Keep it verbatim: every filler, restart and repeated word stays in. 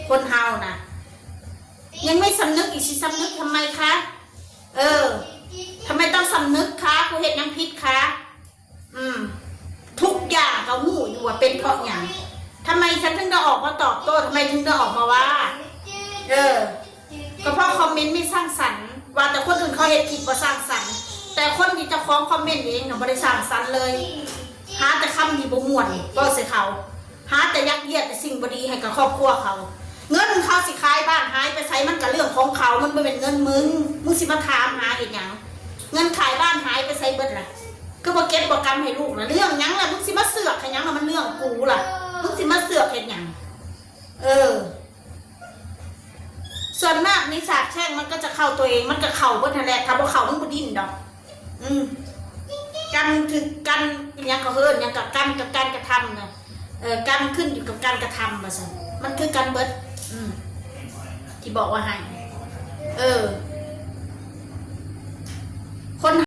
คนเฮานะ ยังไม่สำนึกอีก สิสำนึกทำไมคะ เออ ทำไมต้องสำนึกคะ กูเฮ็ดหยังผิดคะ อืม ทุกอย่างก็ฮู้อยู่ว่าเป็นเพราะหยัง ทำไมฉันถึงได้ออกมาตอบโต้ ทำไมถึงได้ออกมาว่า เออ ก็เพราะคอมเมนต์ไม่สร้างสรรค์ ว่าแต่คนอื่นเขาเฮ็ดคลิปบ่สร้างสรรค์ แต่คนที่เจ้าของคอมเมนต์เองน่ะบ่ได้สร้างสรรค์เลย หาแต่คำที่บ่ม่วนเว้าใส่เขา หาแต่ยัดเยียดแต่สิ่งบ่ดีให้กับครอบครัวเขา เงินเขาสิขายบ้านหายไปไสมันก็เรื่องของเขา มันบ่แม่นเงินมึง มึงสิมาถามหาเฮ็ดหยัง เงินขายบ้านหายไปไสเบิดล่ะ คือบ่เก็บบ่กำให้ลูกล่ะ เรื่องหยังล่ะ มึงสิมาเสือกให้หยังล่ะ มันเรื่องกูล่ะ มึงสิมาเสือกเฮ็ดหยัง เออ ส่วนมากนี่สาบแช่งมันก็จะเข้าตัวเอง มันก็เข้าเบิดนั่นแหละ ถ้าบ่เข้ามึงบ่ดิ้นดอก อืม กรรมคือกรรม อีหยังก็เอิ้นหยังก็กรรมกับการกระทำนะ เออ กรรมขึ้นอยู่กับการกระทำว่าซั่น มันคือกันเบิด อืม ที่บอกว่าให้ เออ